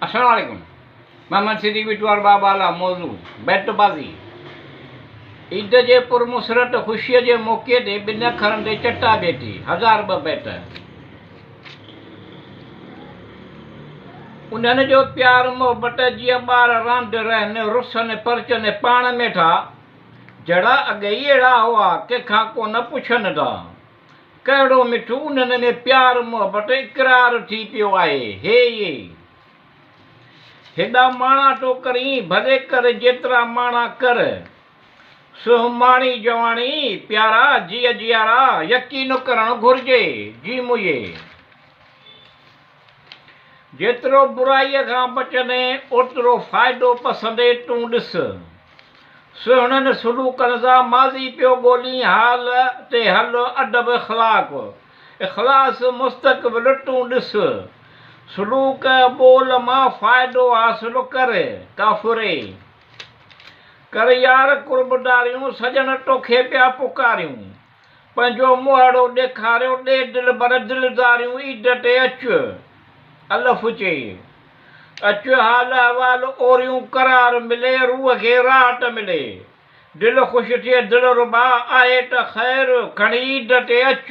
السلام عليڪم محمد صديق وٽو ارباب اعليٰ موضوع بيٽ بازي عيد جي پرمسرت خوشيء جي موقعي تي ٻن اکرن تي چٽا ڀيٽي 1002 بيٽ انهن جو پيار محبت جيئن ٻار راند رهن رسن پرچن پاڻ ۾ ٿا جهڙا اڳي ئي اهڙا هئا ڪنهن کان ڪونه پڇن ٿا ڪهڙو مٺو انهن ۾ پيار محبت اقرار ٿي پيو آهي. هي يي. هيڏا ماڻا ٿو ڪرين، ڀلي ڪر جيترا ماڻا ڪر. سهه ماڻي جواڻي، پيارا جيء جيارا، يقين ڪرڻ گهرجي، جي مئي. جيترو برائيء کان بچندين، اوترو فائدو پسندين، تون ڏس. سهڻن سلوڪن سان ماضي پيو ڳولين، حال تي هل، ادب اخلاق، اخلاص مستقبل، تون ڏس. سلوڪ ٻول مان فائدو حاصل ڪر، ڪافري. ڪر يار قربداريون، سڄڻ توکي پيا پڪاريون. پنهنجو منهڙو ڏيکاريو، ڏي دلبر دلداريون، عيد تي اچ. الف چئي. اچ حال احوال اوريون، قرار ملي، روح کي راحت ملي. دل خوش ٿئي دلربا، آهي ته خير، کڻي عيد تي اچ.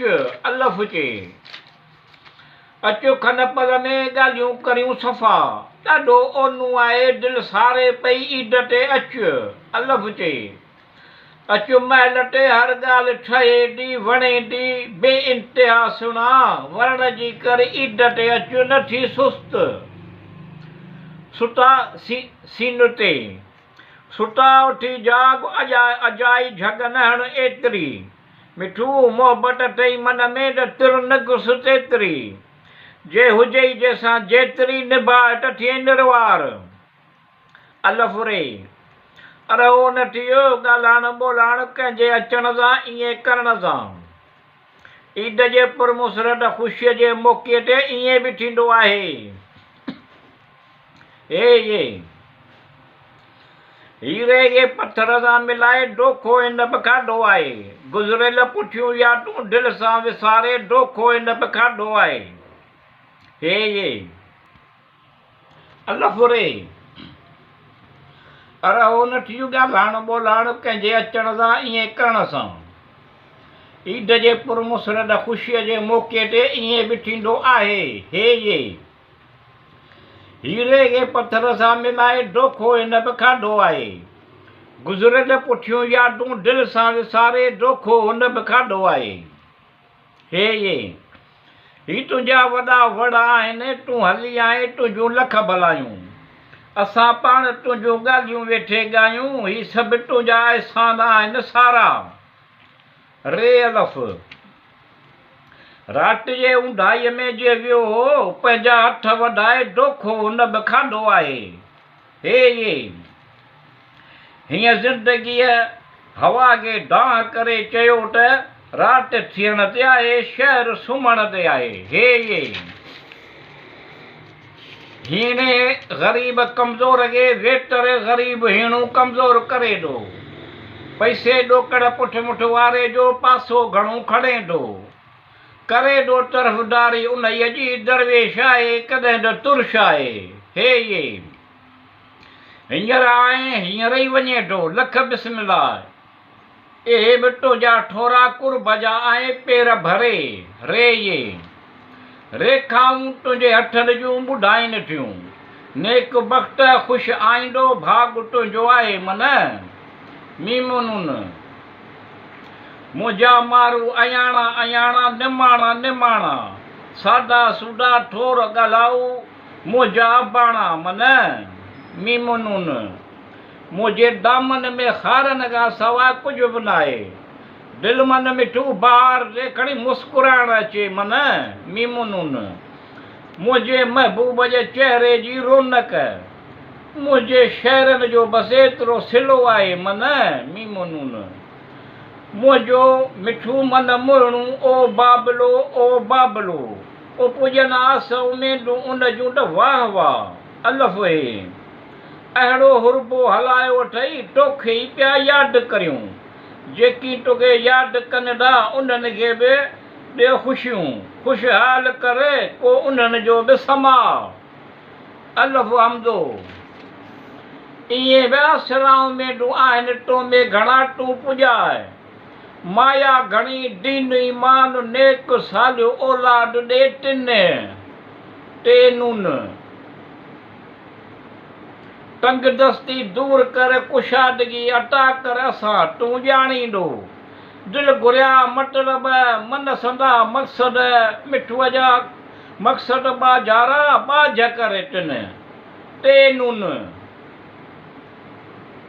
الف چئي. اچ کن پل ۾ ڳالهيون ڪريون صفا، ڏاڍو اونو آهي، دل ساري پئي عيد تي اچ. الف چئي. اچ محل تي هر ڳالهه ٺهي ٿي، وڻي ٿي، بي انتها سهڻا، ورڻ جي ڪر عيد تي اچ، نه ٿي سست ستا سين تي. ستا اٿي جاڳ اجائي جهڳ نه هڻ ايتري. مٺو محبت اٿئي من ۾ ته تر نه گس تيتري. جي هجئي جنهن سان جيتري نڀاء ته ٿئين نروار. الف ري. ارهو نه ٿيو، ڳالهائڻ ٻولهائڻ ڪنهن جي اچڻ سان ائين ڪرڻ سان. عيد جي پرمسرت خوشيء جي موقعي تي ائين به ٿيندو آهي. هي يي. هيري کي پٿر سان ملائي دوکو هن به کاڌو آهي. گذريل پٺيون يادون دل سان وساري دوکو هن به کاڌو آهي. هي يي. الف ري. ارهو نه ٿيون ڳالهائڻ ٻولهائڻ ڪنهن جي اچڻ سان ائين ڪرڻ سان. عيد جي پرمسرت خوشيء جي موقعي تي ائين به ٿيندو آهي. هي يي. هيري کي پٿر سان ملائي دوکو هن به کاڌو آهي. گذريل پٺيون يادون دل سان وساري دوکو هن به کاڌو آهي. هي اي. هي تنهنجا وڏا وڙ آهن، تون هلي آئين، تنهنجون لک ڀلايون. اسان پاڻ تنهنجون ڳالهيون ويٺي ڳايون، هي سڀ تنهنجا احسان آهن سارا. ري الف. رات جي اونداهيء ۾ جي ويو هو، پنهنجا هٿ وڌائي دوکو هن به کاڌو آهي. هي اي. هينئن زندگيء هوا کي دانهن ڪري چيو ته رات ٿيڻ تي آهي، شهر سمهڻ تي آهي. هي اي. هيڻي غريب ڪمزور کي ويتر غريب هيڻو ڪمزور ڪري ٿو. پئسي ڏوڪڙ پٺ مٺ واري جو پاسو گهڻو کڻي ٿو. ڪري ٿو طرفداري انهيء جي، درويش آهي ڪڏهن ته ترش آهي. هي اي. هينئر آئين هينئر ئي وڃين ٿو، لک بسم الله. اهي به تنهنجا ٿورا قرب جا آئين پير ڀري، ري يي. ريکائون تنهنجي هٿن جون ٻڌائين ٿيون. نيڪ بخت خوش آئيندو ڀاڳ تنهنجو آهي من. ميم نون. منهنجا مارو اياڻا اياڻا نماڻا نماڻا. سادا سودا ٿور ڳالهائو. منهنجا اباڻا من، ميم نون، منهنجي دامن ۾ خارن کان سواء ڪجهه به ناهي. دل من مٺو بهار تي کڻي مسڪرائڻ اچي من، ميم نون، منهنجي محبوب جي چهري جي رونق، منهنجي شعرن جو بس ايترو صلو آهي من، ميم نون، منهنجو مٺو من موهڻو او بابلو او بابلو. او پڄن آس اميدون ان جون ته واهه واهه. الف هي. اهڙو حربو هلايو اٿئي، توکي ئي پيا ياد ڪريون. جيڪي توکي ياد ڪن ٿا، انهن کي به ڏي خوشيون. خوشحال ڪر ڪو انهن جو به سماء. الف همزو. ايئن ويا سران اميدون آهن تو ۾ گهڻا تون پڄاء. مايا گهڻي دين ايمان نيڪ صالح اولاد ڏي تن. ٽي نون. تنگ دستي دور ڪر ڪشادگي عطا ڪر اسان تون ڄاڻيندو. دل گهريا مطلب من سندا مقصد مٺوء جا مقصد ٻاجهارا ٻاجهه ڪري تن. ٽي نون.